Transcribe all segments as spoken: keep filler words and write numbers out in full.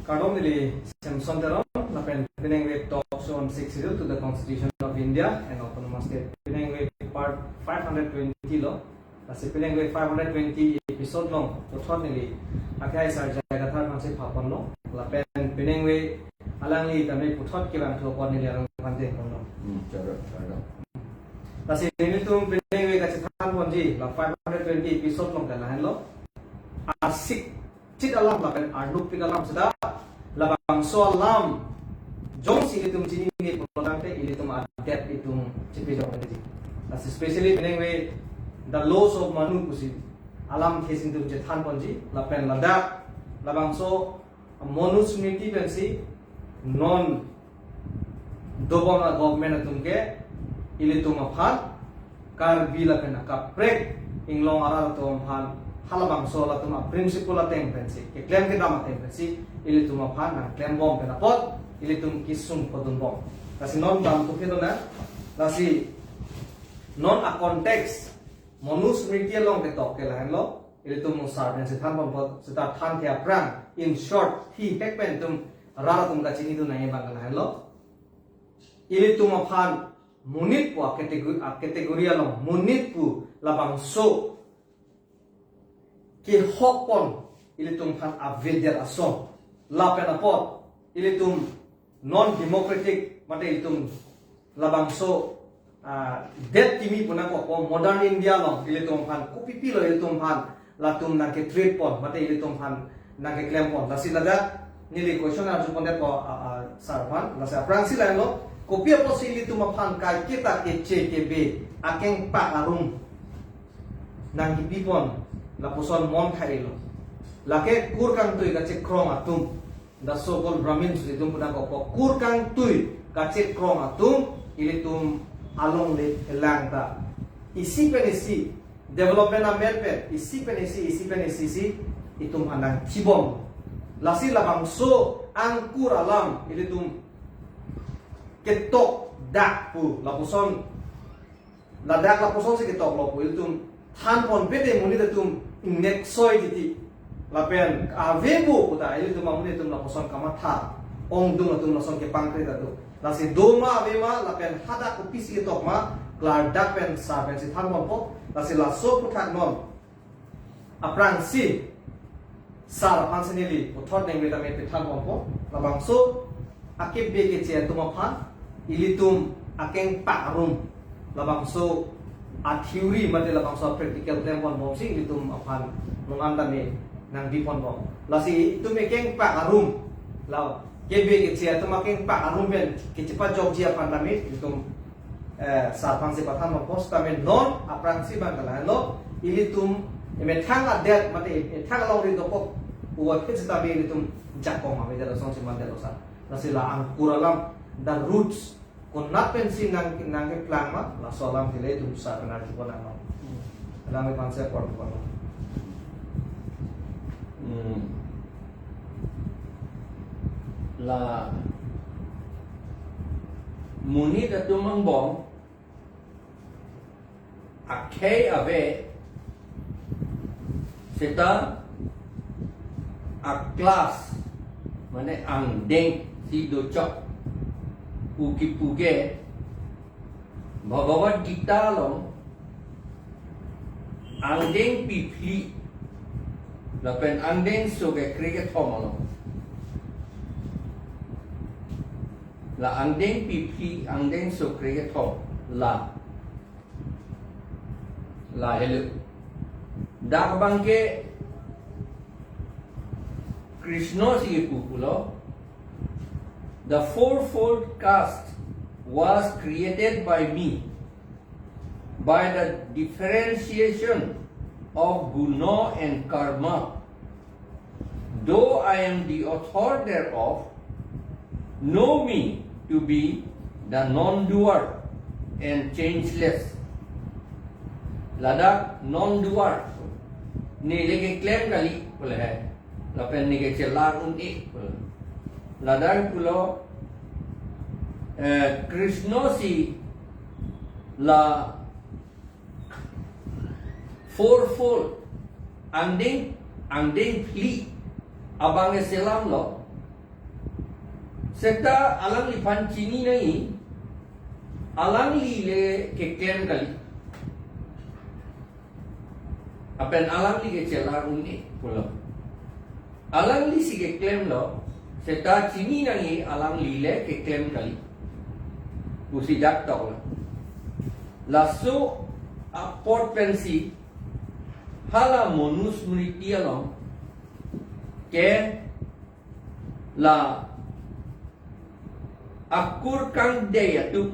Kardom, neli Samson Teron, lapen piningve Talk Show on Sixth Schedule to the Constitution of India and Autonomous State. Piningve part five hundred twenty lo. Lasi piningve five hundred twenty episode along puthot neli akhai Sar J I Kathar aphansi phaponlo. Lapen piningve alangli tame puthot kevangthu apot neli alangphan dengponlo. Hmm, choro, choro. Lasi nelitum piningve kachethanponji la five hundred twenty episode along ke lahenlo. Asik chit alam lapen arnukpik alam seta labangso alam jongsi ilitum chinine pulotangte ilitum adet itum chipejok nangji. Lasi especially piningve the laws of Manu pusi alamthe si itum chethanponji lapen ladak labangso Manusmriti pensi non dobom a-government atum ke ilitum aphan Karbi lapen akaprek inglong arat atum aphan halabangso latum a-principle ateng pensi, keklem kedam ateng pensi ilitum aphan nangklembom pen apot ilitum kesung padunbom. Lasi non damthu kedo na, lasi non a-context Manusmriti along ketok ke lahenlo, ilitum sar pensi thanponpo, seta thanthe aphrang, in short, thihek pen itum rat atum kachinidun nangji abang ke lahenlo. Ilitum aphan monit pu a-category, a-category along, monit pu labangso kehokpon ilitum aphan avedet ason. Lapen apot ilitum non-democratic, mate ilitum labangso, ah, det kimi pu nangkokpo modern India along ilitum aphan kopipi lo ilitum aphan latum nangke-treat pon, mate ilitum aphan nangkeklem pon. Lasi ladak neli question arjuponpo, ah, ah, sar aphan. Lasi aphrangsi lahenlo, kopi apotsi ilitum aphan kaiketa keche kebe akengpak arum nangkipipon lapuson mon thailo. Lake kur kangtui kachekrong atum, the so-called Brahmins ilitum pu nangkokpo, kur kangtui kachekrong atum ilitum alongle phelang ta isi pen isi, development amen pen isi pen isi, isi pen isi si itum aphan nangthibom. Lasi labangso angkur alam ilitum ketok dak pu lapuson, ladak lapuson si ketoklo pu ilitum thanponpe te monit atum ingnek soi titi. Lapen ave pu puta ilitum amonit atum lapuson kamatha, ongdung atum lason kepangkri atum. Lasi do ma ave ma lapen hadak kopisi ketok ma, klardak pen sar pensi thanponpo. Lasi laso aphuthak non aphrangsi sar aphansi neli puthot nengve tame pethanponpo. Labangso akebe keche atum aphan ilitum akengpak arum labangso a-theory mate labangso a-practical klemponbomsi ilitum aphan nongan tame nangbiponbom. Lasi itum akengpak arum, la kebe keche atum akengpak arum pen kechepajokji aphan tame ilitum, eh, sar aphansi pathanponpo. Tame non aphrangsi abang ke lahenlo, ilitum emethang adet mate emethang alongri dokok uwa phit sitame ilitum jakong avedet asonsi mandetlo sar. Lasi la angkur alam, the roots, konat pensi nang, nangkeplang ma, laso alam ke ilitum sar pen arjupon nanglo. Alam ke panse por por. Hmm. La monit atum angbong akhei ave seta a-class, mane angdeng si dochok pu kipu ke Bhagavad Gita along angdengpi phli lapen angdengso kekre kethom along. La angdengpi phli angdengso kre kethom la, la helo. Dak abang ke Krishna si kipu pulo, "The fourfold caste was created by me by the differentiation of guna and karma. Though I am the author thereof, know me to be the non-doer and changeless." Ladak non-doer, neli keklem kali pu lahai, lapen neli kechelar un-e pu. Ladak pulo, eh, Krishna si la fourfold, angdeng, angdeng phli abang ke selamlo. Seta alangliphan chini nangji, alangli le keklem kali. Lapen alangli ke chelar un-e pulo. Alangli si keklemlo, seta chini nangji alangli le keklem kali pusi dak toklo. Laso apot pensi hala Manusmriti along ke la akur kangdei atum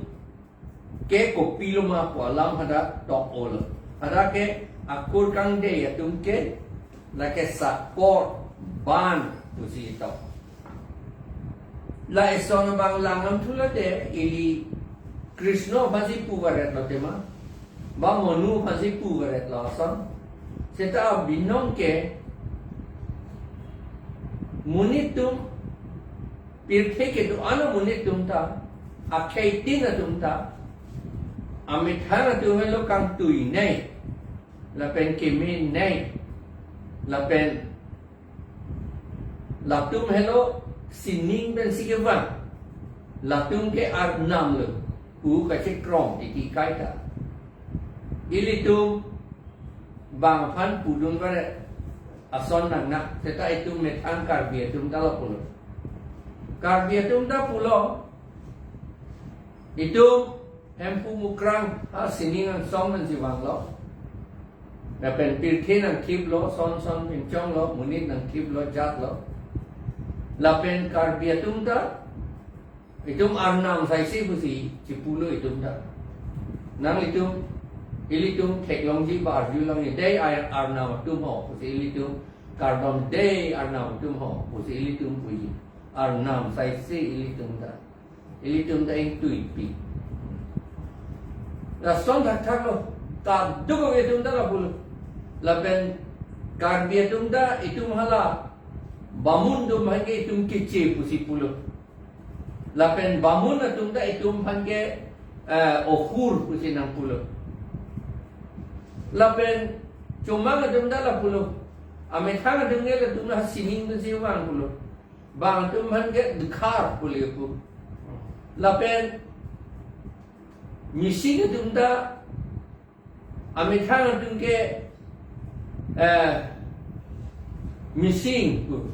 ke kopilo ma pu alam hadak tok-olo. Hadak ke akur kangdei atum ke lake sakor ban pusi tok. La eson abang langdam thu lote ili Krishna aphansi pu varet lo tema, ba Manu aphansi pu varet lo ason. Seta abinong ke monit atum, pirthe kedo-an amonit atum ta, akhei tin atum ta, amethang atum helo kangtui nei, lapen keme nei, lapen latum helo sining pensi kevang, latum ke arnam lo pu kachekrong titi kaita. Ilitum bang aphan pudun varet ason nangnak, seta itum methang Karbi atum ta lapulo. Karbi atum ta pulo, itum Hemphu Mukrang ha sining angsong nangchevanglo. Lapen pirthe nangthiplo, son son pinchonglo, monit nangthiplo, jatlo. Lapen Karbi atum ta itum arnam saisi pusi chipulo itum ta. Nanglitum, ilitum theklongji ba arjulongji, dei ar-, arnam atum ho pusi ilitum, kardom dei arnam atum ho pusi ilitum puji. Arnam saisi ilitum ta. Ilitum ta ingtuipi. Lason thakthak lo. Kadokave atum ta lapulo. Lapen Karbi atum ta itum hala Bamun atum aphan ke itum keche pusi pulo. Lapen Bamun atum ta itum aphan ke, eh, ohur pusi nangpulo. Lapen Chomang atum ta lapulo. Amethang atum ke latum la sining pusi vang pulo. Bang atum aphan ke dkhar pule pu. Lapen Mising atum ta, amethang atum ke, eh, Mising pu.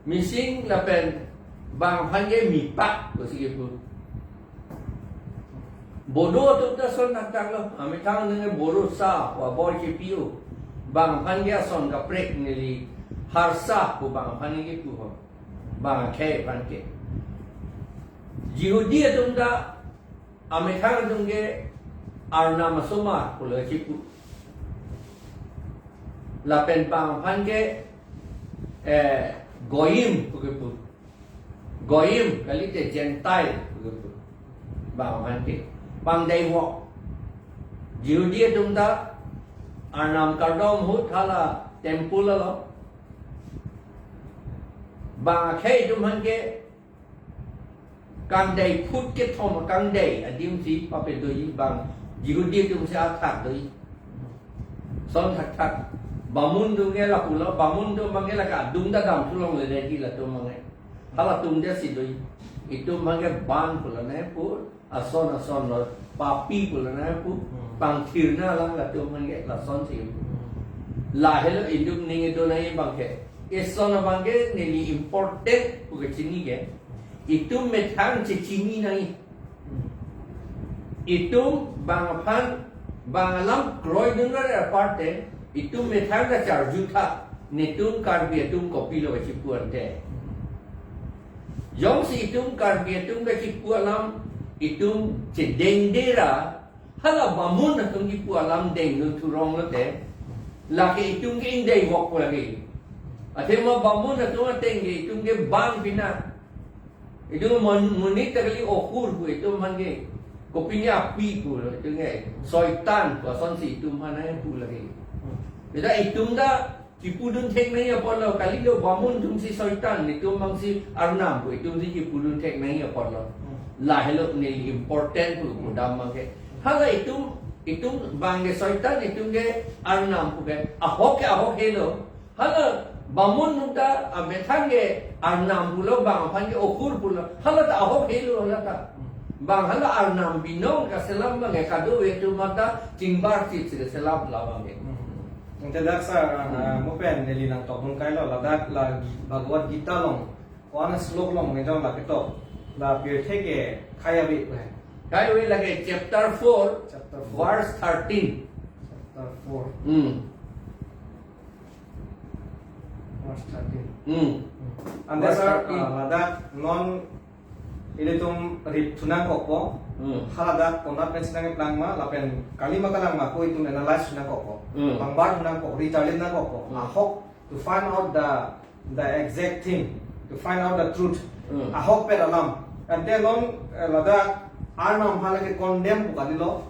Mising lapen bang aphan ke Mipak pusi kepu. Bodo atum ta son thakthak lo, amethang atum ke Borosa, wa boy ke pio. Bang aphan ke ason kaprek neli Harsa pu bang aphan kepu ho. Bang akhei aphan ke. Jihudi atum ta, amethang atum ke Arnam asomar pulo chipu. Lapen bang aphan ke, eh, Goyim pu kepu. Goyim kalite Gentile pu kepu. Bang aphan ke. Bang dei wok. Jihudi atum ta Arnam kardom ahut hala temple along. Bang akhei atum aphan ke kangdei phut kethom kangdei adim si pape doji, bang Jihudi atum si athak doji. Son thakthak. Bamun atum ke lapulo, Bamun atum abang ke lake adung ta damthu longle dei latum abang ke. Halatum dei si doji. Itum abang ke ban pulo ne pu, ason ason lo, papi pulo ne pu, Hmm. Pangthir na lang latum abang ke lason si. Hmm. Lahelo itum ning itum nai abang ke. Eson abang ke neli important pu kechini ke. Itum methang chechini nangji. Itum bang aphan, bang alam kroidun ra aparte, itum methang ta charjutha, netum Karbi atum kopilo kachipu ante. Jongsi itum Karbi atum kachipu alam, itum chedengde ra, hala Bamun atum kipu alam dengdun thurong lote, lake itum ke ingdei wok pu lake. Athema Bamun atum ateng ke itum ke ban pina. Itum mon-, monit ta kali ohur pu itum aphan ke. Kopine api pu lo itum ke. Soitan pu asonsi itum aphan nangpu lake. Beta itum ta kipudun thek nangji apotlo, kalilo Bamun atum si soitan, itum abang si Arnam pu, itum si kipudun thek nangji apotlo. Hmm. Lahelo neli important pu pudam abang ke. Hala itum, itum bang ke soitan, itum ke Arnam pu ke. Ahok ke ahok helo. Hala Bamun nungta amethang ke Arnam pulo, bang aphan ke Okur pulo. Hala ta ahok helo hala ta. Bang hala Arnam binong kaselam bang ke kadokave atum mata chingbar chit si selam labang ke. Ante dak sar, ah, mo pen neli nangtokdun kailo, ladak la Bhagavad Gita along, one slok along neli jong la ketok, la pirthe ke khei ave pu he. Khei ave lake chapter four, Chapter four. verse thirteen. Chapter four. Hmm. Verse thirteen. Hmm. Hmm. Ante Verse sar, thirteen. ah, ladak non ilitum rit thu nangkokpo. Hmm. Haladak konat pen si nangkeplang ma, lapen kali ma kalang ma ko itum analyze thu nangkokpo. Hmm. Pangbar thu nangkok, rit arlip nangkokpo. Hmm. Ahok, to find out the, the exact thing, to find out the truth. Hmm. Ahokpet alam. Ante non, eh, ladak Arnam aphan lake condemn pu kalilo.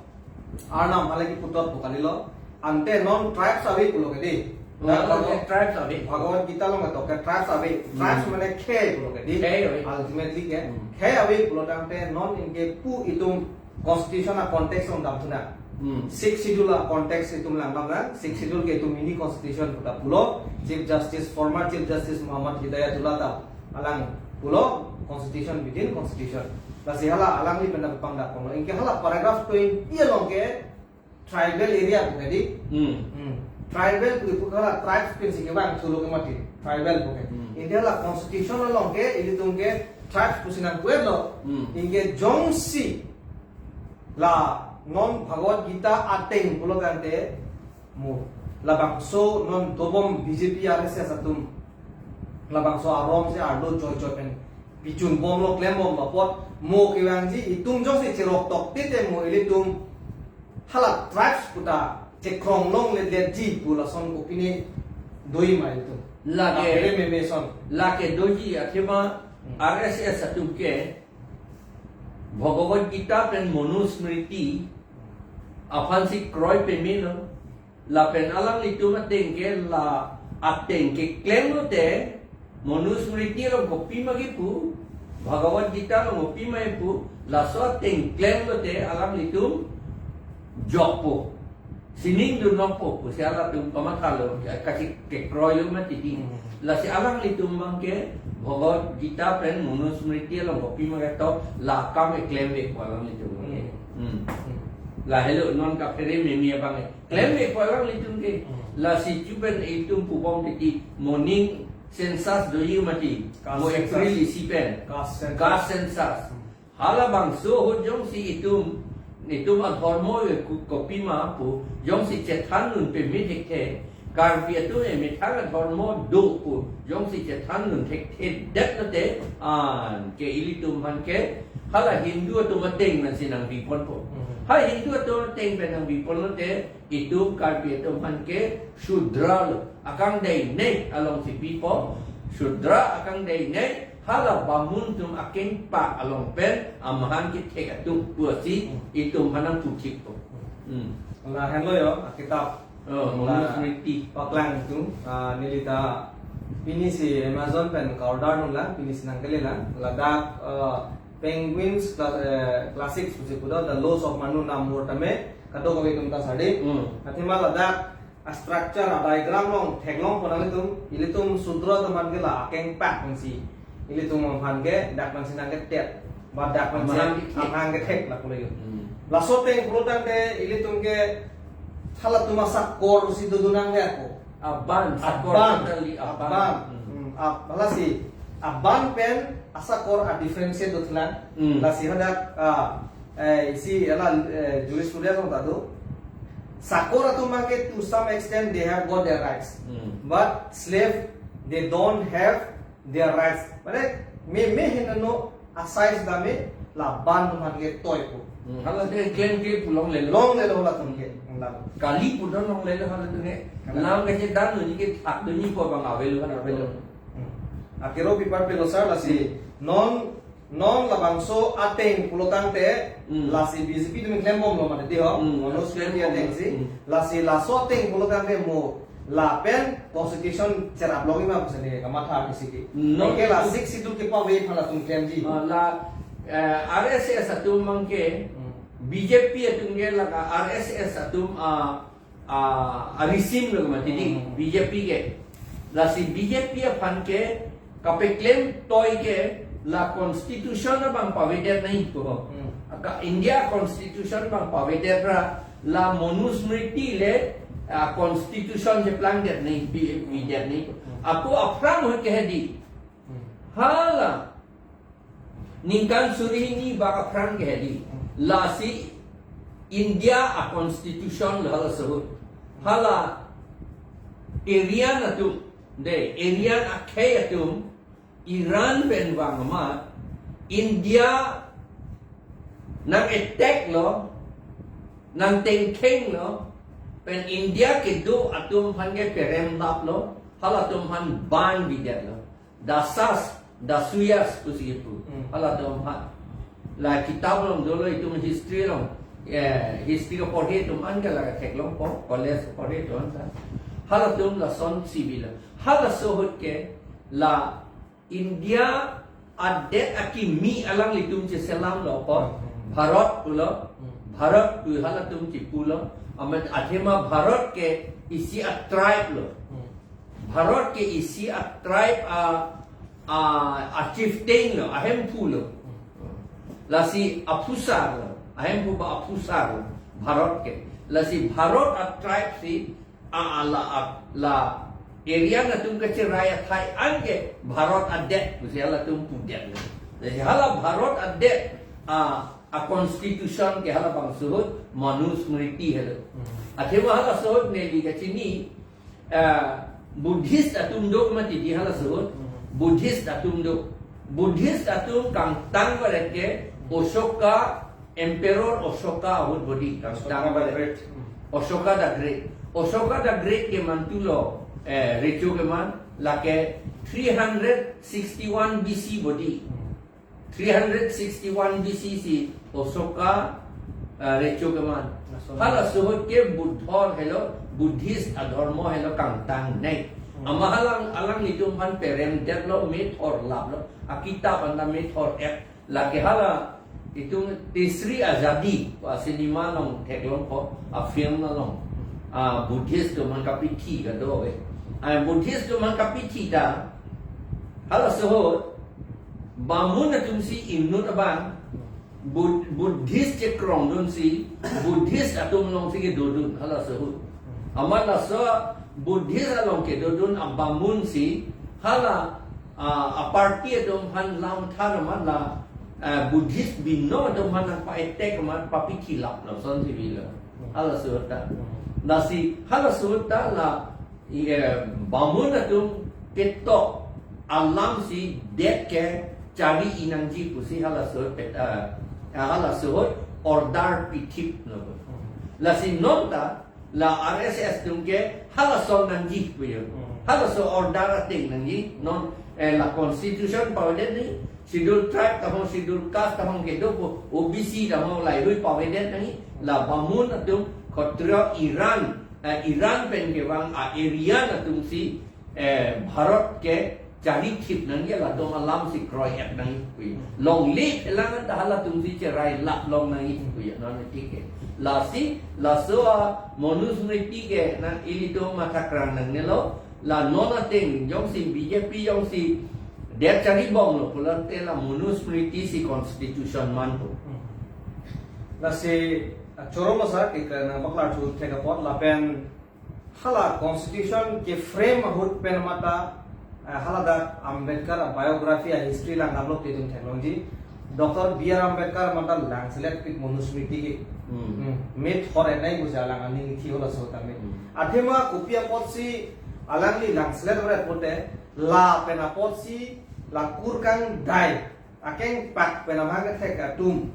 Arnam aphan lake puthot pu kalilo. Ante non tribes ave pulo ke dei. Hmm, Dak ante Bhagavad, tribes ave. Bhagavad Gita along ketok ke tribes ave. Hmm. Tribes mane khei pulo ke dei. Khei ave. Ultimately ke. Hmm. Khei ave pulo tangte non anke pu itum constitution a-context along damthu nang. Hmm. Sixth Schedule a-context itum langdam nang. Sixth Schedule ke itum mini constitution pu ta pulo. Chief Justice, former Chief Justice Muhammad Hidayatullah ta alang pulo constitution within constitution. Lasi hala alangli pen pangdak ponlo. Anke hala paragraph twenty along ke tribal area pu ke dei. Hmm. Hmm. Tribal pu pu hala tribes pensi kevang thulo ke mati. Tribal pu ke. Hmm. Anke hala constitution along ke ilitum ke tribes pusi nangpuetlo. Hmm. Anke jongsi la non Bhagavad Gita ateng pulo tangte mo labangso non dobom B J P R S S atum labangso arom si arlo joijoi pen pichun bomlo, klem bomlo apot mo kevangji, itum jongsi cherok tok tete mo ilitum hala tribes pu ta chekrong longledetji pu lason kopine doji ma itum. Lake, Kaphere meme son. Lake doji athema Hmm. R S S atum ke Bhagavad Gita pen Manusmriti aphansi kroi pemelo. Lapen alanglitum ateng ke la ateng keklem lote, Manusmriti along kopima kipu, Bhagavad Gita along kopima kipu, laso ateng klem lote alanglitum jokpo. Sining dun nokpo pusi halatum kamathalo, kasi kekroilo mati dei. Hmm. Lasi alanglitum abang ke Bhagavad Gita pen Manusmriti along kopima ketok, la akam ke klemvekpo alanglitum abang ke. Hmm. Hmm. Hmm. Lahelo non kaphere meme abang ke klemvekpo alanglitum ke. Hmm. Lasi chu pen itum pubom titi, moning census doji mati. Caste Mo census. April isi pen. Caste census. Caste census. Hmm. Halabangso ahut jongsi itum, itum adhormo ke ku-, kopima pu, jongsi chethan dun peme thekthe, Karbi atum emethang adhormo do pu, jongsi chethan dun thekthedet lote, anke ilitum aphan ke, hala Hindu atum ateng pensi nangbiponpo. Hmm. Ha Hindu atum ateng pen nangbipon lote, itum Karbi atum aphan ke Shudra lo, akangdeinei alongsi bipo, Shudra akangdeinei, hala Bamun atum akengpak along pen amahang kethek atum pusi Hmm. itum aphan nangputhikpo. Hmm. Lahenlo jo, akitap. Oh, La Manusmriti. Paklang atum, ah, neli ta pini si Amazon pen ka-order dunlang, pini si nangkelelang, ladak, ah, Penguins Cla-, eh, Classics pusi pu do, The Laws of Manu Namur tame, kadokave atum ta sar dei. Hmm. Athema ladak a-structure, a-diagram along theklongpo nanglitum, ilitum Sudra atum aphan ke la akengpak pensi ilitum aphan ke dak pensi nangketet, ba dak pensi Amahang kethek. Amahang kethek lapulo jo. Hmm. Laso ateng pulo tangte ilitum ke halatum asakor si dodun nangkok. Aban, sakor Aban. Totally aban. Aban. Hmm. Hmm. Ab-, halasi aban pen asakor a-differentiate dothulang. Hmm. Lasi hadak, ah, eh, isi hala, eh, jurisprudence along ta do. Sakor atum abang ke to some extent they have got their rights. Hmm. But slave, they don't have their rights. Mane, meme hinano a-size dame la aban atum aphan ke toipo. Hmm. Hala ke klem ke pu longlelo. Longlelo halatum ke. Lam. Kali pu do longlelo halatum ke. Hala. Lam ke chedan dunji kethak dunji pu abang avelo kan avelo. Hmm. Akero pipar pelo sar lasi non, non labangso ateng pulo tangte Hmm. lasi B J P atum klembomlo mati dei ho. Hmm. Manoj Klembom. Ateng si. Hmm. Lasi laso ateng pulo tangte mo lapen constitution cherap longji ma pusi neli kamatha artisi ke. No. Anke la Sixth Schedule kepave aphan latum klemji. Ah, la, eh, R S S atum abang ke, Hmm. B J P atum ke la ka R S S atum, ah, ah, a-regime lo mati dei, Hmm. B J P ke. Lasi B J P aphan ke kapeklem toi ke la constitution abang pavedet nangji ko. Hmm. Aka India constitution abang pavedet ra la Manusmriti le, ah, constitution cheplangdet nangji, pi-, pidet nangji ko. Hmm. Ako aphrang ahut ke hedi. Hmm. Hala ningkan suri hini bak aphrang ke hedi. Hmm. Lasi India a constitution lo halaso ahut. Hala Aryan atum, de, Aryan akhei atum, Iran pen vang amat, India nang attack lo, nang tengkheng lo, pen India kedo atum aphan ke perem lap lo, halatum aphan ban bidet lo. Dasas, Dasuyas pusi kipu. Hmm. Halatum aphan. La kitap along dolo, itum history along, eh, history porhe atum an ke la theklongpo, college porhe atum an ta. Halatum lason si bilo. Halaso ahut ke la India adet akimi alanglitum cheselam lo ko. Hmm. Bharat pulo. Hmm. Bharat pu halatum chipulo. Amat athema Bharat ke isi a tribe lo. Hmm. Bharat ke isi a tribe a, a, a chieftain lo, ahemphu lo. Lasi aphusar lo, ahemphu ba aphusar lo, Bharat ke. Lasi Bharat a tribe si, a, a la, a, la Aryan atum kacherai athai an ke Bharat adet, pusi halatum pudet lo. Lasi hala Bharat adet, a, a constitution ke halabangso ahut Manusmriti helo. Hmm. Athema halaso ahut neli kachini, eh, Buddhist atum do mati di halaso ahut. Hmm. Buddhist atum do. Buddhist atum kangtang varet ke Ashoka, Emperor Ashoka ahut bodi kangtang Ashoka the varet. Great. Hmm. Ashoka the Great. Ashoka the Great keman tulo, eh, recho keman, lake three hundred sixty-one B C bodi. Hmm. Three hundred sixty-one B C si Ashoka, ah, recho keman. Ashoka. Halaso ahut ke Buddha helo, Buddhist adhormo helo kangtang nai. Hmm. Amat halang, alanglitum aphan perem detlo, methor laplo, akitap anta methor et, lake hala itum Teesri Azadi, a cinema along theklongpo, a film along, a Buddhist atum aphan kapithi kado eh. A Buddhist atum aphan kapithi ta, halaso ahut Bamun atum si inut abang, Bud-, Buddhist chekrongdun si, Buddhist atum along si kedodun, halaso ahut. Amat laso Buddhist along kedodun a Bamun si, hala, a, a party atum aphan lamtha amat la, a, Buddhist binong atum aphan nangpa-attack amat papithi lap lason si bilo. Halaso ahut ta. Lasi, halaso ahut ta la, i, eh, Bamun atum ketok alam si det ke chari-i nangji pusi halaso ahut pet, eh, halaso ahut order pithip lo. Lasi non ta la R S S atum ke halason nangji pu yo. Hmm. Halaso order ateng nangji, non, eh, la constitution pavedet nangji, Scheduled Tribe tahong, Scheduled Caste tahong kedo pu, O B C tahong laheihui pavedet nangji, la Bamun atum, Khatriya, Aryan, eh, Aryan pen kevang a Aryan atum si, eh, Bharat ke charithip nangji, latum alam si kroi-et nangji pu. Longle phelang ta halatum si cherai lap long nangji pu, non tik ke. Lasi, laso a Manusmriti ke nang ilitum matha krang nangnelo, la non ateng jongsi B J P jongsi det charibomlo pulote la Manusmriti si constitution manpo. Lasi, ah, choro masa ke, ke nang baklar thu thek apot lapen hala constitution ke frame ahut pen mata, eh, hala dak Ambedkar biography a history lang damlo, itum theklongji. Doctor B R Ambedkar mata langselet pik Manusmriti ke. Hmm. Hmm. Methor-et nai pusi alang aning thi halaso ahut tame. Hmm. Athema kopi apotsi alangli langselet varet pulote, lapen apotsi la kurkang dai akengpak pen amahang kethek atum,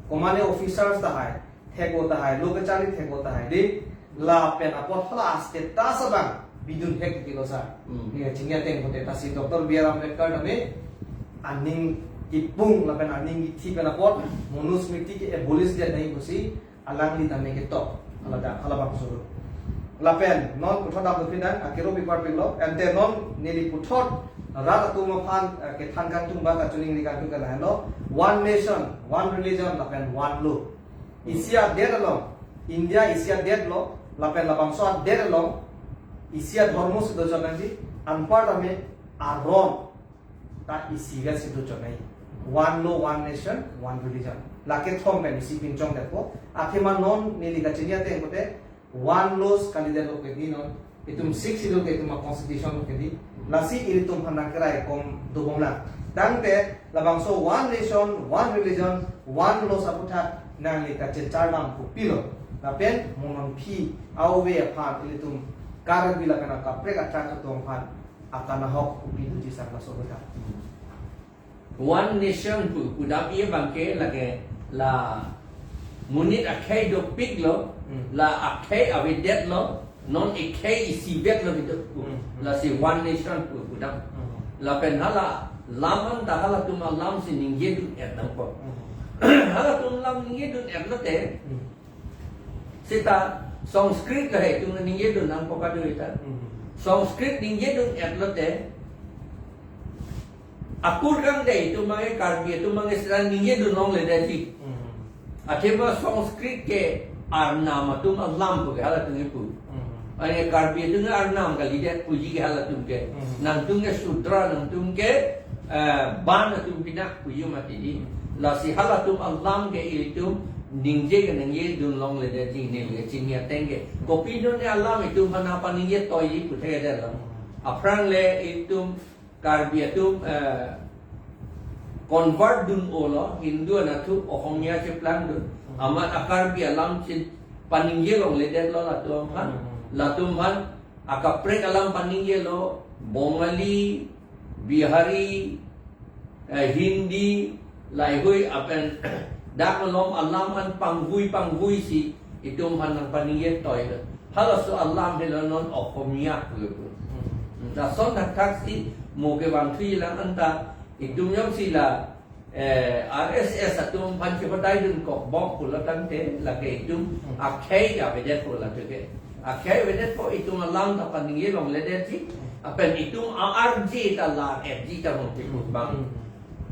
commanding officers tahai, thek-o tahai, lo kachari thek-o tahai, de, lapen apot hala status abang bidun thek tilo sa. Hmm. Neli chingki ateng pulote ta si Doctor B R Ambedkar tame aning kipung lapen aning kithi pen apot Manusmriti ke abolish det nangji pusi alangli tame ketok, hala dak, halabangso. Lapen non puthot dam dophi nang, akero bipar pilo, ante non neli puthot rat atum aphan, eh, kethan kangtung ba kachiningri kangtung ke lahenlo, one nation, one religion, lapen one law. Isi adet along, India isi adet lo, lapen labangso adet along, isi adhormo si dojok nangji, anparta me aron ta isivet si do chonai. One law, one nation, one religion. Lake thom pen isi pinchong detpo. Athema non neli kachini ateng kote one laws kalidetlo kedi non. Itum Sixth Schedule ke itum a constitution lo kedi. Lasi ilitum aphan nangkeraikom dobomlang. Tangte labangso one nation, one religion, one laws aputhak nangli kachechar lam kopilo. Lapen mo non aphi ave aphan ilitum Karbi lapen akaprek athak atum aphan akanahok kopi doji sar laso aputhak. One nation pu, pudam-i abangke lake la monit akhei dopiklo, Hmm. la akhei avedetlo, non ekhei isivetlo gitu. Hmm. Lasi one nation pu, pudam. Hmm. Lapen hala lam anta halatum alam si ningjedun-et nangpo. Hmm. Halatum lam ningjedun-etlote, Hmm. seta Sanskrit lahei atum ningjedun nangpo kado ita. Hmm. Sanskrit ningjedun-etlote, akur kangdei atum abangke, Karbi atum abangke seta ningjedun longledetji. Hmm. Athema Sanskrit ke arnam atum alam pu ke halatum kipu. Hmm. Ane Karbi atum ke arnam kalidet puji ke halatum ke. Hmm. Nangtum ke Sudra, nangtum ke, eh, ban atum pinak puji mati di. Lasi halatum alam ke ilitum ningje ke ningjedun longledetji, neli kachini ateng ke. Kopi non ne alam itum aphan paningje toiji puthekdetlo. Aphrang le itum Karbi atum, eh, convert dun-olo, Hindu anatthu Ohomia cheplangdun. Amat a-Karbi alam si paningje longledetlo latum aphan. Hmm. Latum aphan akaprek alam paningjelo, Bongali, Bihari, eh, Hindi, laheihui apen dak malom alam an pangvui pangvui si itum aphan nangpaningje toilo. Halaso alam helo non Ohomia pu. Hmm. Lason thakthak si mo kevangthulang anta itum jongsi la, eh, R S S atum aphan chepadaidun kokbok pulo tangte lake itum Hmm. akhei avedetpo lake. Akhei avedetpo, itum alam ta paningje longledetji. Lapen itum a-arje ta lar-etji ta mo kipu abang. Hmm.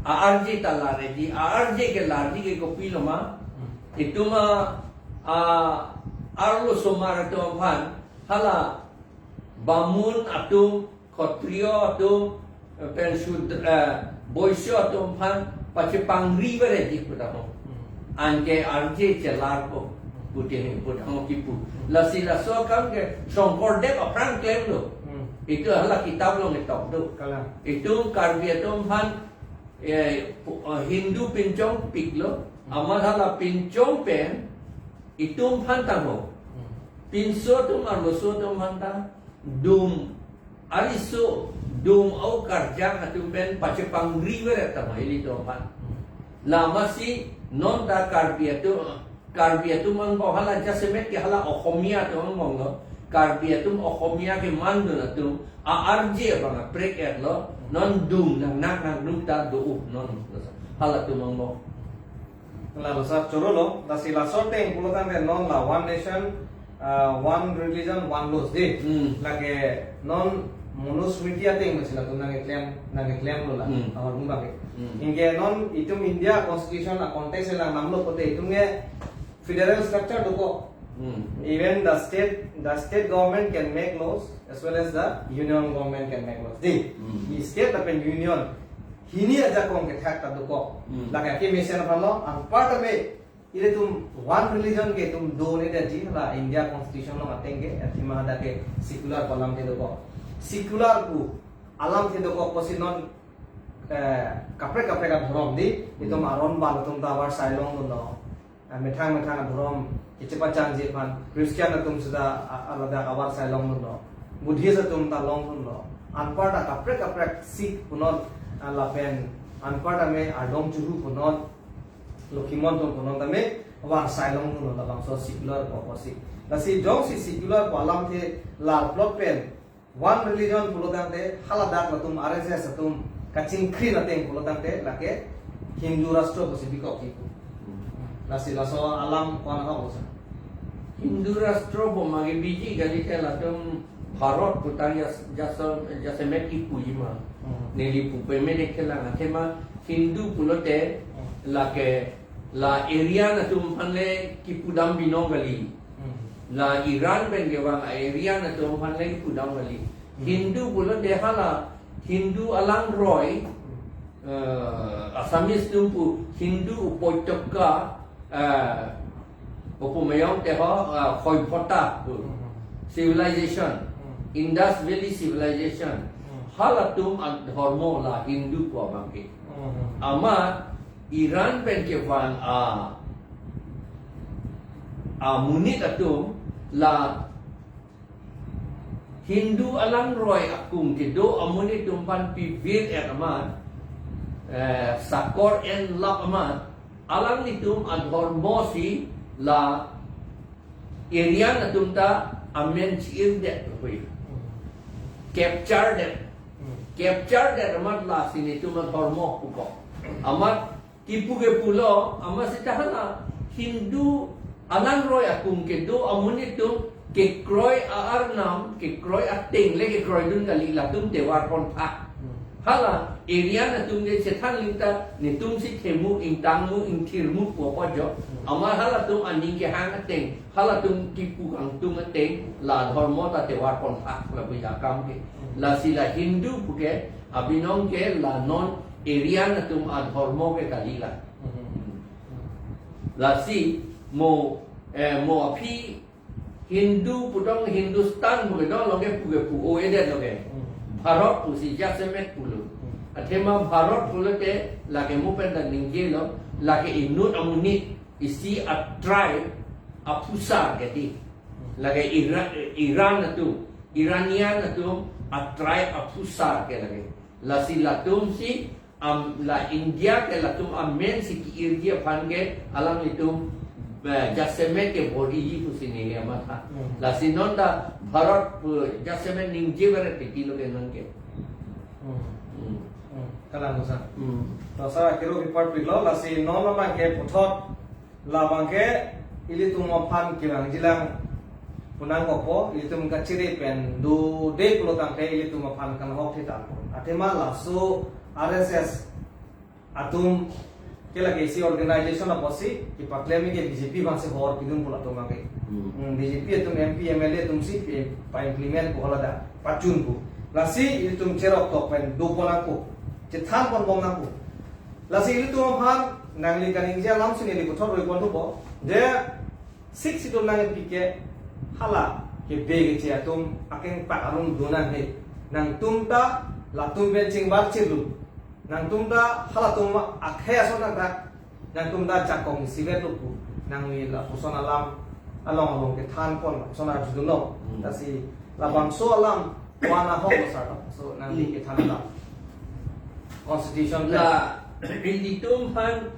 A-arje ta lar-etji, a-arje ke larji ke kopilo ma. Hmm. Itum a, a, arlosomar atum aphan, hala Bamun atum, Khotriyo atum, pen Sudra, eh, Boisyo atum aphan pachepangri vereji putamo. Hmm. Anke arje chelarpo, putin putamo kipu. Lasi laso akam ke Shongkordev aphrang klemlo. Hmm. Itum hala kitab along ketok do. Kalang. Itum Karbi atum aphan, eh, pu-, eh, Hindu pinchongpiklo. Hmm. Amat hala pinchong pen itum aphan tangho. Hmm. Pinso atum arloso atum aphan ta dum, ariso, dum au karjang atum pen pachepangri veret tama ilitum aphan. Lasi non ta Karbi atum, Karbi atum angbong hala jasemet ke hala Ohomia atum angbonglo. Karbi atum Ohomia kemandun atum, a-arje abang aprek-etlo, non dum nangnak nangduk ta do-u non halatum angbong. Lalo sar chorolo, lasi laso ateng pulo tangte non la one nation, ah, one religion, one laws di. Hmm. Lake non Manusmriti ateng masi latum nangkeklem, nangkeklemlo la. Hmm. Ahormu abangke. Hmm. Anke non itum India constitution a context lang namlo kote itum ke federal structure dokok. Hmm. Even the state, the state government can make laws as well as the union government can make laws. Di, Hmm. di state lapen union hini ajakong kethak ta dokok. Hmm. Lake kemesen aphanlo, anparta me ilitum one religion ke itum donedetji la India constitution along ateng ke, athema hadak ke secular pu alamthe dokok. Secular pu alamthe dokok pusi non, eh, kaprek kaprek adhorom di, itum Hmm. aron bal atum ta avarsai longdunlo. Ah, methang methang adhorom kechepachangji aphan, Christian atum seta a-, aladak avarsai longdunlo. Buddhist atum ta longdunlo. Anparta kaprek kaprek Sikh punon, ah, lapen anparta me Ardong Juhu punon, Lokhimon atum punon tame avarsai longdunlo labangso secular pu apotsi. Lasi jongsi secular pu alamthe larplot pen one religion pulo tangte, haladak latum R S S atum kachingkri ateng pulo tangte, lake Hindu rashtra pusi bikokji pu. Hmm. Lasi laso alam ko-an ahok sar? Hindu rashtra pu magi biji kali te latum Bharat putang jas-, jaso-, jasemet kipuji ma. Hmm. Neli pupe mene kelang athema Hindu pulote Hmm. lake la Aryan atum aphan le kipudam binong kali. Hmm. La Iran pen kevang a-Aryan atum aphan le kipudam kali. Hindu pulote hala Hindu alangroi, eh, Assamese atum pu Hindu upotyaka, eh, opo mayong teho, eh, khoibhota pu. Civilization, Indus Valley Civilization. Halatum adhormo la Hindu pu abangke. Amat Iran pen kevan a, amonit atum la Hindu alangroi akung kedo amonit atum aphan pivir-et amat, eh, sakor enlap amat, alanglitum adhormo si la Aryan atum ta amen chi-irdet hui. Capture det. Capture det amat lasi netum adhormo puko. Amat kipu ke pulo, amat seta hala Hindu alangroi akung kedo amonit atum kekroi a-arnam, kekroi ateng le kekroidun kali, latum tovar ponthak. Hala Aryan atum ke chethan ling ta netum si themu, ingtangmu, ingthirmu pu apo jo. Amat halatum aning kehang ateng, halatum kipu kangtung ateng la adhormo ta tovar ponthak lapu akam ke. Lasi la Hindu puke abinong ke la non Aryan atum adhormo ke kali la. Lasi mo, eh, mo aphi Hindu putong Hindustan puke dong lo ke puke pu-o-edet lo ke. Bharat pusi jasemet pulo. Athema Bharat pulote lake mo pen ta ningjelo, lake inut amonit, isi a-tribe aphusar ke di. Lake Ira-, Iran atum, Iranian atum a-tribe aphusar ke lake. Lasi latum si, am, la India ke latum amen si ki-irji aphan ke alanglitum, eh, jasemet ke bor-iji pusi neli amatha. Lasi non ta Bharat pu jasemet ningje bere titi lo ke non ke. Hmm. Kalang sir. Hmm. To sir, akiro kepar pilo, lasi non abangke puthot labangke ilitum aphan kevangjilang punang kopo, ilitum kachiri pen dode pulo tangte ilitum aphan kanhok thita. Athema laso R S S atum ke lake isi organization apotsi kepaklem ke B J P abangsi hor pidun pulo atum abangke. Hmm. Hmm, B J P atum M P, M L A atum si pe-, pa-implement pu hala da, pachun pu. Lasi ilitum cherok tok pen do pon ako, chethan pon bom nangko. Lasi ilitum aphan nangli kaningje alam si neli puthot roi pon thupo. Je Sixth Schedule nangkepi ke hala kebe keche atum akeng pak arum do nang he. Nangtum ta latum pen chingbar chirlu. Nangtum ta halatum akhei ason nang dak. Nangtum ta jakong isivet lo pu. Nangli lapuson alam along along kethan pon lapuson arjudunlo. Hmm. Lasi labangso alam wana hok lo sir. So nangli kethan alam. Constitution pen. La, ilitum aphan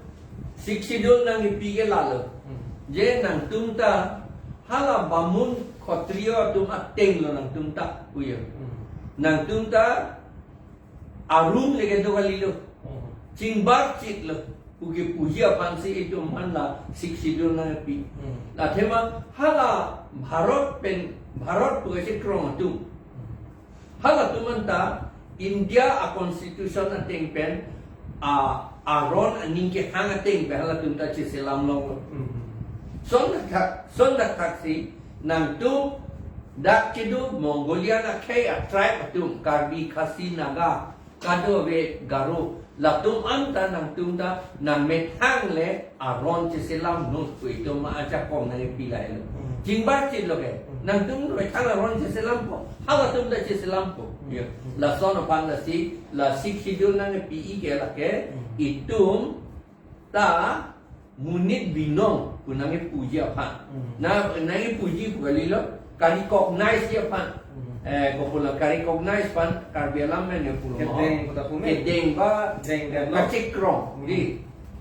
Sixth Schedule nangkepi ke lalo. Hmm. Je nangtum ta hala Bamun Khotriyo atum ateng lo nangtum ta puyo. Hmm. Nangtum ta arum le kedo kalilo. Hmm. Chingbar chitlo. Puke puji aphansi itum aphan la Sixth Schedule nangkepi. Hmm. Athema hala Bharat pen, Bharat pu kachekrong atum. Hmm. Halatum anta India a-constitution ateng pen, a, aron aning kehang ateng pen halatum ta cheselam long. Hmm. Lason thakthak, lason thakthaksi nangtum dak kedo Mongolian akhei a-tribe atum, Karbi, Khasi, Naga, kadokave Garo, latum anta nangtum ta nangmethang le aron cheselam non pu itum ma ajakong nangkepi lahelo. Hmm. Chingbar chitlo ke. Hmm. Nangtum methang aron cheselampo. Halatum ta cheselampo. Hmm. Ya. Hmm. Lason aphan lasi, la Sixth Schedule nangkepi ke lake, hmm, itum ta monit binong pu nangkepuji aphan. Hmm. Na, nangkepuji pu kalilo, ka-recognize ji aphan. Hmm. Eh, kopulo ka-recognize aphan, Karbi alam pen pulo mo. Kedeng puta pume. Kedeng ba, deng develop. Kachekrong. Hmm. Di,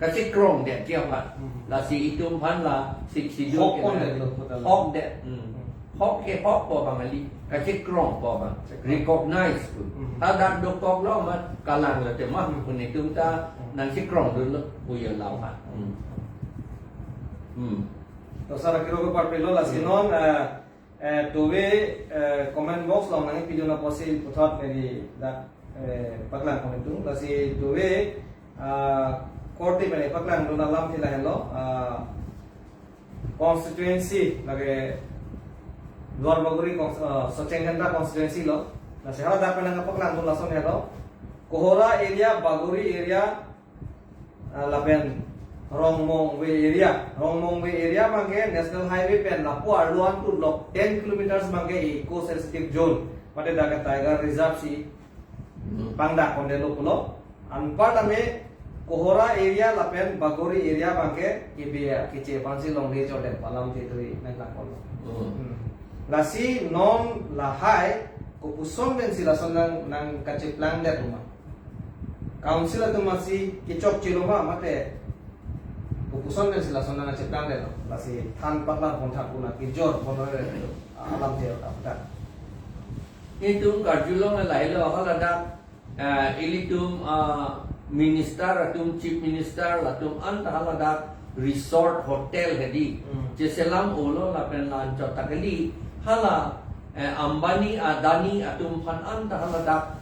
kachekrong det ji aphan. Hmm. Lasi itum aphan la Sixth Schedule hok ke pon na det lo puta lo. Hok det. Hmm. Hmm. Hok ke hok pu abang kali, kachekrong pu abang. Chekrong. Recognize pu. Hmm. Hadak dokok lo amat kalang lo tema. Hmm. Pu netum ta, hmm, nangchekrongdunlo pu ya lau ha. Hmm. Hmm. To sir akiro kepar pilo lasi, hmm, non, eh, eh, tove, eh, comment box along nangkepidun apotsi puthot neli dak, eh, paklang komentu. Lasi tove, ah, korte pen paklangdun alam ti lahelo, ah, constituency lake Duar Bagori cons-, ah, Socheng Dhendra constituency lo. Lasi hala dak pen nangkapaklang dun lason helo. Kohora area, Bagori area, ah, lapen Rongmongve area. Rongmongve area abangke National Highway pen lapu arlo an pulo ten kilometers abangke eco sensitive zone, mate dak ke tiger reserve si Hmm. pangdak kondelo pulo. Anparta me Kohora area lapen Bagori area abangke kibi keche aphansi longle chodet pu alam te tui nanglang pulo. Hmm. Hmm. Lasi non lahai kopuson pensi lason nang, nangkacheplang det ma? Council atum masi kechokche lo ma, mate kopuson pensi lason nangkacheplang det lo? Lasi than patlang pon than puna kejor pon re alam te apta. Itum karjulong lahelo, haladak, eh, ilitum, ah, minister atum, chief minister atum anta haladak resort hotel hedi. Hmm. Cheselam olo lapen la-anchot ta kali, hala, eh, Ambani Adani atum aphan anta haladak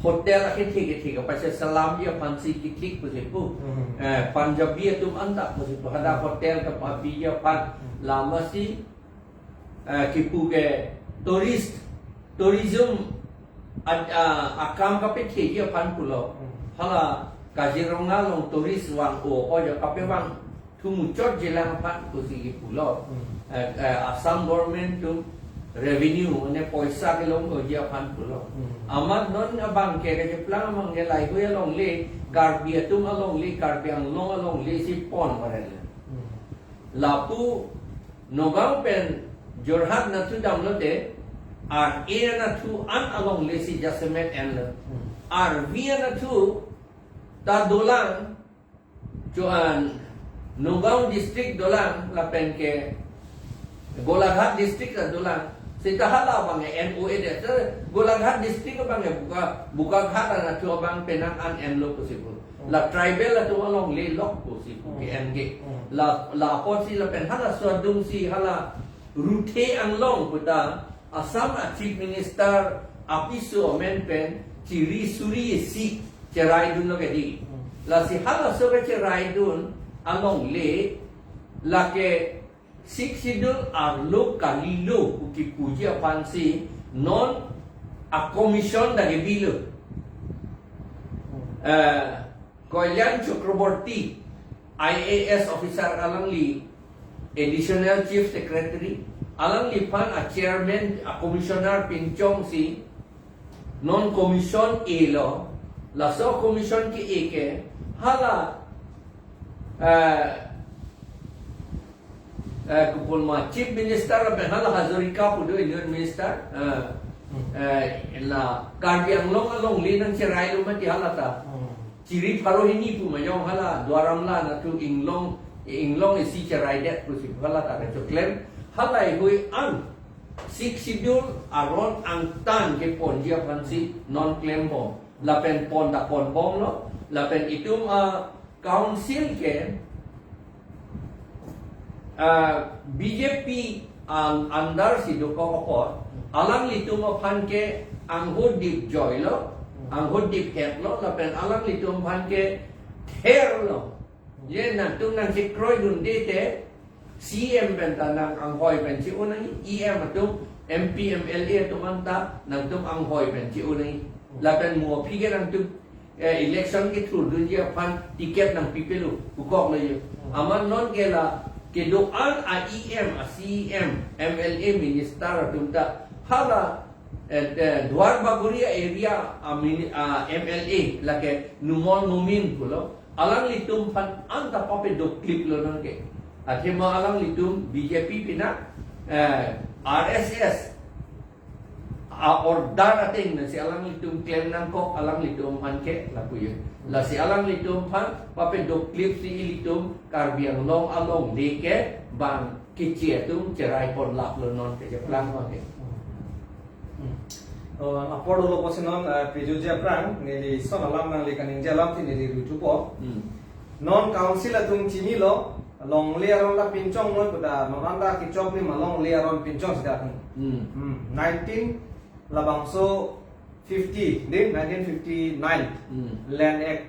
hotel akethe kethe kapacheslamji aphansi kethik pusi pu. Hmm. Eh, Punjabi atum anta pusi pu. Hadak hotel kapapi aphan. Hmm. Lamasi, eh, kipu ke tourist, tourism ad-, ah, akam kapetheji aphan pulo. Hmm. Hala Kaziranga along tourist vang-o, o ya kapevang thumuchot jilang aphan pusi kipulo. Hmm. Eh, eh, Assam government atum revenue, mane poisa kelongji aphan pulo. Hmm. Amat non abangke kacheplang abangke lahai-hui alongle, Karbi atum alongle, Karbi Anglong alongle si pon varel. Hmm. Lapu Nagaon pen Jorhat nathu damlote, ar-e nathu an alongle si jasemet enlo. Hmm. Arvi nathu ta dolang, chuan Nagaon district dolang lapen ke Golaghat district ta dolang. Seta hala abangke N O A det. Seta Golaghat district abangke Boka, Bokaghat anathu abang penang an enlo pusi pu. Hmm. La tribal atum alongle lok pusi pu ke Hmm. en ke. Hmm. La, la apotsi lapen halaso adungsi hala Ruthe Anglong puta Assam a Chief Minister apiso amen pen chiri suri isi cherai dunlo kedi. Hmm. Lasi halaso kecherai dun alongle lake Sixth Schedule arlo kalilo pu kipuji aphansi non a commission dak kebilo. Hmm. Eh, Kalyan Chakraborty, I A S officer alangli, Additional Chief Secretary, alangliphan a chairman, a commissioner pinchongsi non commission elo, laso commission ke-e ke, hala, eh, eh, kopima Chief Minister lapen hala Hazarika pu do Union Minister, eh, Hmm. eh, la Karbi Anglong alongle nangcherailo mati hala ta. Hmm. Chiri pharo hini pu majong hala Duar Amla nathu inglong, inglong isi cheraidet pusi pu hala ta kachoklem. Halahai-hui an Sixth Schedule aron angtan keponji aphansi non klembom. Lapen pon ta ponbomlo. Lapen itum a council ke, ah, B J P an-, under si dokok apot, alanglitum aphan ke angho dip joilo, angho dip hetlo, lapen alanglitum aphan ke therlo. Je nangtum nangchekroi dunde te, C M pen ta nang anghoi pen che-o nangji, E M atum, M P, M L A atum anta nangtum anghoi pen che-o nangji. Lapen mo aphi ke nangtum eh, election kethur dunji aphan ticket nangpipelo, pukoklo jo. Hmm. Amat non ke la kedo-an a E M, a C E M, M L A minister atum ta hala, eh, eh, Duar Bagori area a mini-, a M L A lake Numal Momin pulo. Alanglitum aphan anta papedokliplo non ke. Athema alanglitum B J P pina, eh, R S S a-order ateng pensi alanglitum klem nangkok, alanglitum aphan ke lapu jo. Lasi alanglitum aphan papedoklipsi ilitum Karbi Anglong alongle ke bang keche atum cherai ponlaplo non kecheplang abangke. Hmm. Oh, apor dolo pusi non, eh, pejutji aphrang, neli son alam nangli kaningje alamthe neli rithupo. Hmm. Non council atum chinilo, longle aron ta pinchongnoi puta, non anta kechokji ma longle aron pinchong sida atum. Hmm. Hmm. Nineteen labangso fifty, de, nineteen fifty-nine Hmm. Land Act,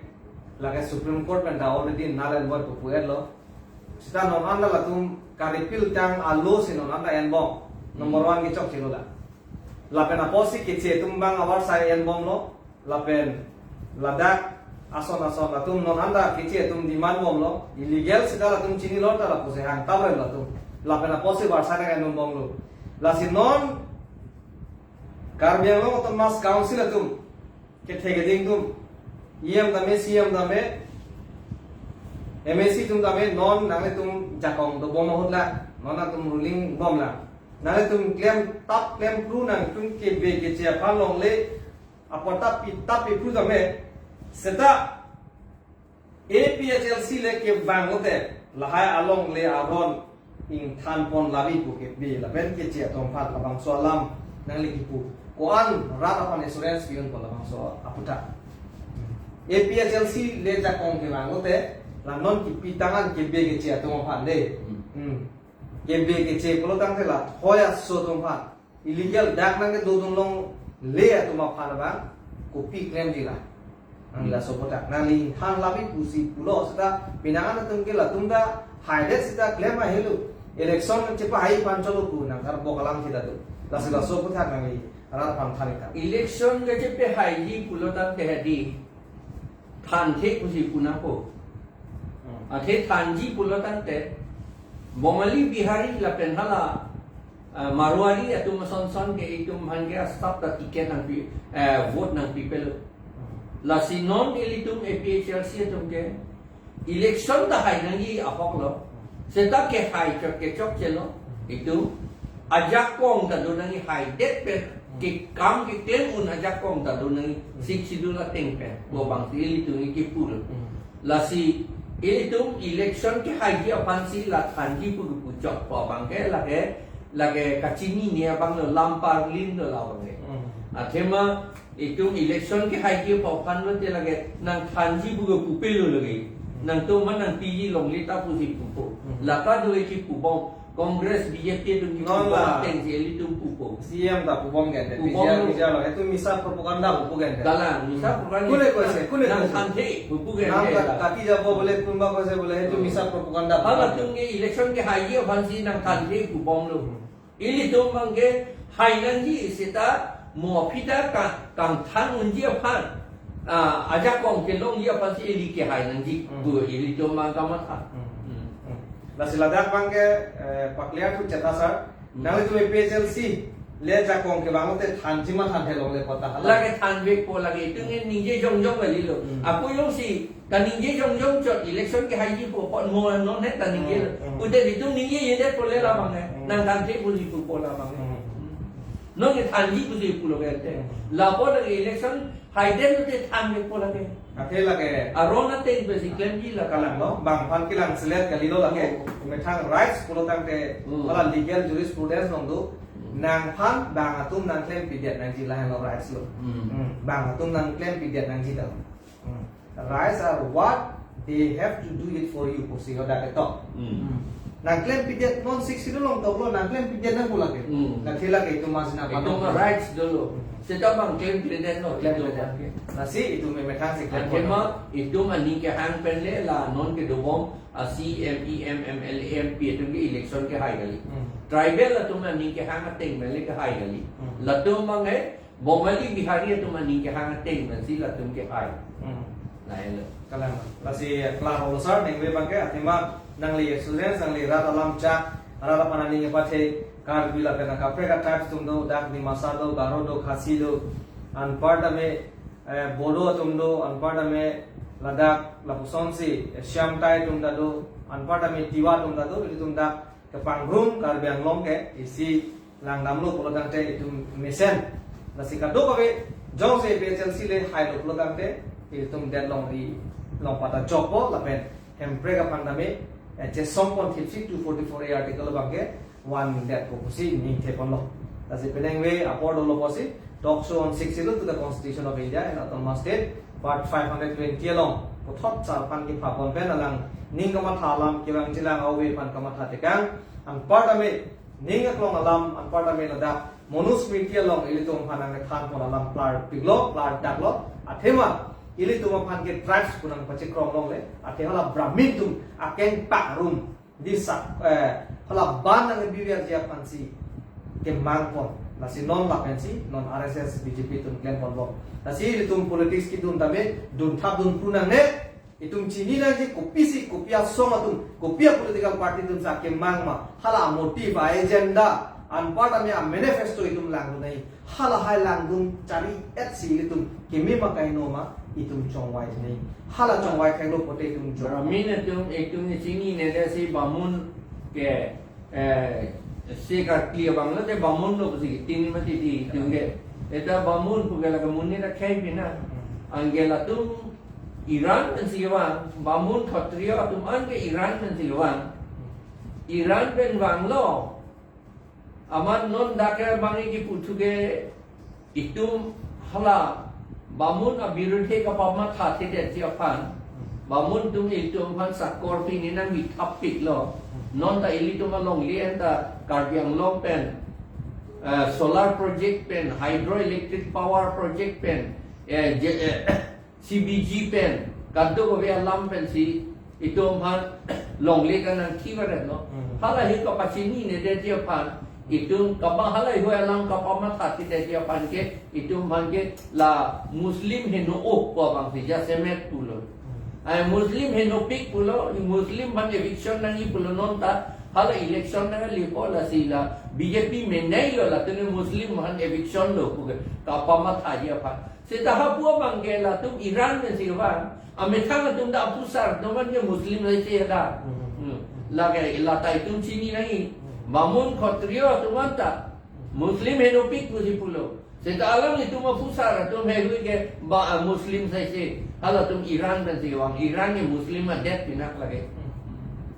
lake Supreme Court pen ta already null and void pu pu-etlo. Sita non anta latum ka-repeal tang alo si non anta enbom. Number Hmm. one kechokchelo la. Lapen apotsi Keche atum abang avarsai enbomlo. Lapen ladak ason ason atum non anta Keche atum demand bomlo. Illegal seta latum chinilo ta lapusi hang tabrem latum. Lapen apotsi varsai nang enbomlo. Lasi non Karbi Anglong Autonomous Council atum kethe keding atum, E M tame, C E M tame, M A C atum tame, non nanglitum jakong dobom ahut la, non nangtum ruling bomlang. Nanglitum klemtap klemphru, nangtum Kebe Keche aphan longle apor tap pitap piphru tame, seta A P H L C le kevang lote, lahai alongle aron ingthan pon labi pu Kebe lapen Keche atum aphan labangso alam nangli kipu. Ko-an rat aphan assurance pi-unpo labangso aputhak? A P H L C le jakong kevang lote, la non kipi tang an Kebe Keche atum aphan de. Hmm. Hmm. Kebe Keche pulo tangte la thoi aso atum aphan. Illegal dak nangkedodun longle atum aphan abang kopi klemji la? Nangli laso aputhak, nangli ingthan labi pusi pulo seta, penang an atum ke latum ta haidet seta klem ahelo. Election chepahai aphan cholo pu nang karbok alam seta do. Lasi laso aputhak nangli rat aphan than-ik tha. Election kechepahaiji pulo tangte hadi thanthe pusi pu nangpo. Hmm. Athe thanji pulo tangte Bongali, Bihari lapen hala, ah, Marwari atum ason son ke itum aphan ke asap ta ticket nangpi, eh, vote nangpipelo. Hmm. Lasi non ilitum A P H L C atum ke election ta hai nangji ahok lo. Seta kehai chot kechokche lo. Itum ajakong ta do nangji, haidet pen, ke kam keklem un ajakong ta do nangji, Sixth Schedule ateng pen. Ko bang si ilitum ke pulo. Hmm. Lasi ilitum election kehaiji aphansi la thanji pu kepu chokpo abang ke lake, lake kachinine abang lo, lam parlin lo labang ke. Hmm. Athema itum election kehaiji aphan lote lake nang thanji pu kepupelo lake. Nangtum ma nangpiji longle ta pusi pupo. Hmm. Lata do eki pubom. Congress, B J P atum ki Non pubom la. Ateng si ilitum pupo. C E M ta pubom gente. Pubom P G R, lo. P G R lo. Itu misa propaganda pupo gente. Dalang, misa propaganda. Kule koise, kule Nang koise. Thanthe pupo gente Nang ka-, la. Kati jabo bole, kunba koise bole, itu Hmm. misa propaganda Hala pupo. Atum ke election kehaiji aphansi nang thanthe pubomlo. Hmm. Ilitum abang ke hai nangji seta mo aphi ta ka-, kangthan unji aphan, ah, ajakong kelongji aphansi ili kehai nangji. Hmm. Pu ilitum abang kamatha. Hmm. Hmm. Hmm. Lasi ladak abang ke, eh, pa-clear thu cheta sir. Hmm. Nanglitum A P H L C le jakong kevang lote thanji ma thanthe longle kota hala? Lake thanvekpo lake, itum ningje jongjong kalilo. Hmm. Ako jongsi kaningje jongjong chot election kehaiji pu apot mo non he kaningje. Hmm, hmm. Ute itum ningjejedetpo le labang he. Hmm. Nang thanthe pusi pupo labang he. Hmm. Non ke thanji pusi pulo ke ante. Hmm. Lapu nang election haidet lote thanvekpo lake. Athe lake. Aron ateng pensi klemji la. Kalang lo, bang aphan kelang selet kalilo lake. Oh. Methang rights pulo tangte, Hmm. hala legal jurisprudence along do. Hmm. Nangphan bang atum nangklempidet nangji lahenlo rights lo. Hmm. Hmm. Bang atum nangklempidet nangji ta. Hmm. Rights are what they have to do it for you, pusi hadak ketok. Hmm. Nangklempidet non Sixth Schedule along toklo, nangklempidet nangpo lake. Hmm. Athe lake itum masina Itum patok. Rights dolo. Hmm. Seta bang klempidet no, Klempidet. Itum. Lasi itum methang si klem Athema, itum aning kehang pen le la non kedobom a C E M, E M, M L A, M P atum ke election kehai kali. Hmm. Tribal atum aning kehang ateng pen le kehai kali. Hmm. Latum abang eh, Bongali, Bihari atum aning kehang ateng pensi latum kehai. Hmm. Lahelo. Kalang. Lasi klar holo sir, ningve abang ke, athema nangli students, nangli rat alam chak, rat aphan aning kepathe, Karbi lapen akaprek a-tribes atum do, dak Dimasa do, Garo do, Khasi do, anparta me, eh, Bodo atum do, anparta me ladak lapusonsi, eh, Siam Tai atum ta do, anparta me Tiwa atum ta do, ilitum dak kepangrum Karbi Anglong ke isi langdamlo pulo tangte itum mesen. Lasi kadokave jongsi A P H L C le hailo pulo tangte itum det longri long pata jokpo lapen Hemprek aphan tame, eh, chesong pon thipsi two forty-four A article abang ke van det ko pusi ningthe ponlo. Lasi penang ve apor dolo pusi Talk Show on Sixth Schedule to the Constitution of India and Autonomous State, part five hundred twenty along puthot sar aphan kepha pon pen alang ning kamatha alam kevang chilang ave aphan kamatha tekang, anparta me ning aklong alam, anparta me ladak Manusmriti along ilitum aphan nangkethan pon alam klarpiklo, klardak lo, athema ilitum aphan ke tribes pu nangpachekrong longle, athe hala Brahmin atum akeng pak rum, disa, eh, hala ban nangkebiverji aphansi kemang pon. Lasi non lapensi non R S S B J P atum klem ponbom. Lasi itum politics kedun tame dunthap dunpru nangne, itum chini nangji kopisi, kopi asong atum, kopi a political party atum sa kemang ma, hala motive, agenda, anpar tame a manifesto itum langdun nangji. Hala hai langdun chari et si itum keme ma kaino ma itum chongvai nangji. Hala chongvai theklo pote itum chong. Brahmin atum, itum chinine de si bamun ke, eh, si karkli abang lo te bamun lo si tini mati di itum ke. Eta bamun pu ke la ke munni na khei pina. Anke latum Iran pensi kevang, bamun Khatriya atum an ke Iran pensi kevang. Iran pen vanglo. Amat non dak ke bang iki puthu ke itum hala bamun abirudhe kapamatha thedet ji aphan. Bamun atum itum aphan sakor pini nangmi thap piklo. Non ta ilitum alongle an ta Karbi Anglong pen, eh, solar project pen, hydroelectric power project pen, eh, je-, eh, C B G pen, kadokave alam pensi itum aphan longle kanangthi varetlo. Hmm. Hala hi kapachinine det ji aphan, itum kaba hala hi alam kapamatha thedet ji aphan ke, itum aphan ke la Muslim heno oh ko abang si jasemet pulo. Hmm. Ai Muslim henopik pulo, Muslim aphan eviction nangji pulo non ta, hala election nangli ko lasi la B J P menei lo latum Muslim aphan eviction lo pu ke, kapamatha ji aphan. Seta hapu abang ke latum Iran pensi kevang. Amethang atum ta apusar, non ke Muslim saise da. Hmm. Hmm. Lake, lata itum chini nangji. Hmm. Bamun Khatriya atum an ta Muslim henopik pusi pulo. Seta alanglitum apusar atum heihui ke ba, ah, Muslim saise. Halatum Iran pensi kevang. Iran ke Muslim adet pinak lake. Hmm.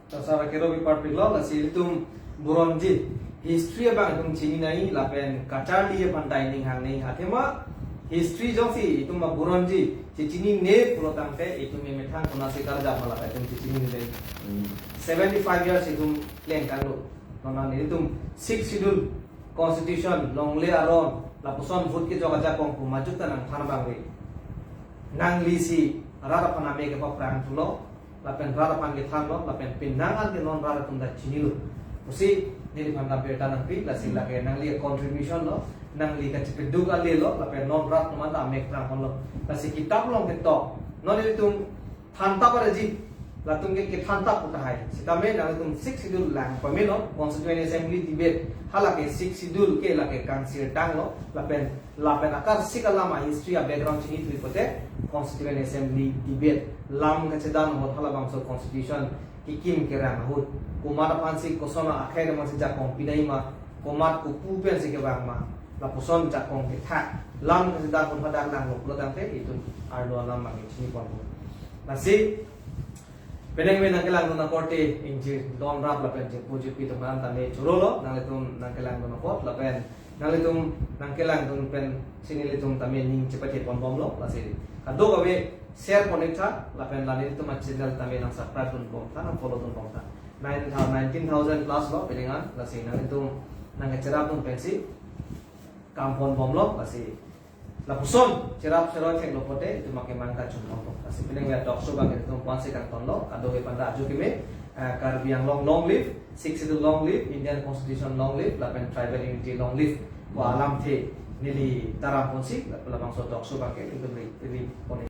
Tasara kero bi part piklo, lasi itum buronji history abang itum chini nangji, lapen kacharli aphan ta ining hang nangji, athema history jongsi itum ma buronji chechinine pulo tangte itum emethang konatsi karjap ma lata itum chechinine. Hmm. Seventy-five years itum kleng kanlo. Non an itum Sixth Schedule, Constitution, longle aron, lapuson vote kejok ajakong pu majut ta nangthan abang ri. Nangli si rat aphan ame kepaphrang thulo, lapen rat aphan kethanlo, lapen penang an ke non rat atum ta chinilo. Pusi neliphan ta birta nangpi, lasi lake nangli contribution lo, nangli kachepeduk ale lo, lapen non rat atum an ta ame kephrang ponlo. Lasi kitap along ketok, non ilitum thantap areji, latum ke kethantap pu tahai. Sitame nanglitum Sixth Schedule lang pamelo, Constituent Assembly debate, halake Sixth Schedule ke lake kangsir tanglo, lapen lapen akarsik alam a history a background chinithui pote Constituent Assembly debate, lam kachedan ahut halabangso constitution kekim kerang ahut, komat aphansi koson akhei amansi jakong pinai ma, komat kopu pensi kevang ma, lapuson jakong kethak, lam kachedan ahut hadak langlo pulo tangte itum arlo alam abang chini ponpo. Lasi penang me nangkelangdun akorte ingjir don rap lapen jingpo jingpi atum an tame chorolo, nanglitum nangkelangdun apot lapen nanglitum nangkelangdun pensi nelitum tame ning chepathe ponbomlo, lasi kadokave share pon-ik tha, lapen la nelitum a channel tame nang subscribe dunbom tha, nang follow dunbom tha. Nine thou-, nineteen thousand plus lo penang an, lasi nanglitum nangkecherapdun pensi kam ponbomlo, lasi lapuson cherap cheroi theklo pote itum akemang kachun ponpo. Lasi penang ya talk show abang itum ponsi kangtonlo, kadokave aphan ta ajo keme, eh, Karbi Anglong long live, Sixth Schedule long live, Indian Constitution long live, lapen tribal unity long live pu alamthe neli taram ponsi, la-, labangso talk show abang ke itum ri, ri pon-ik.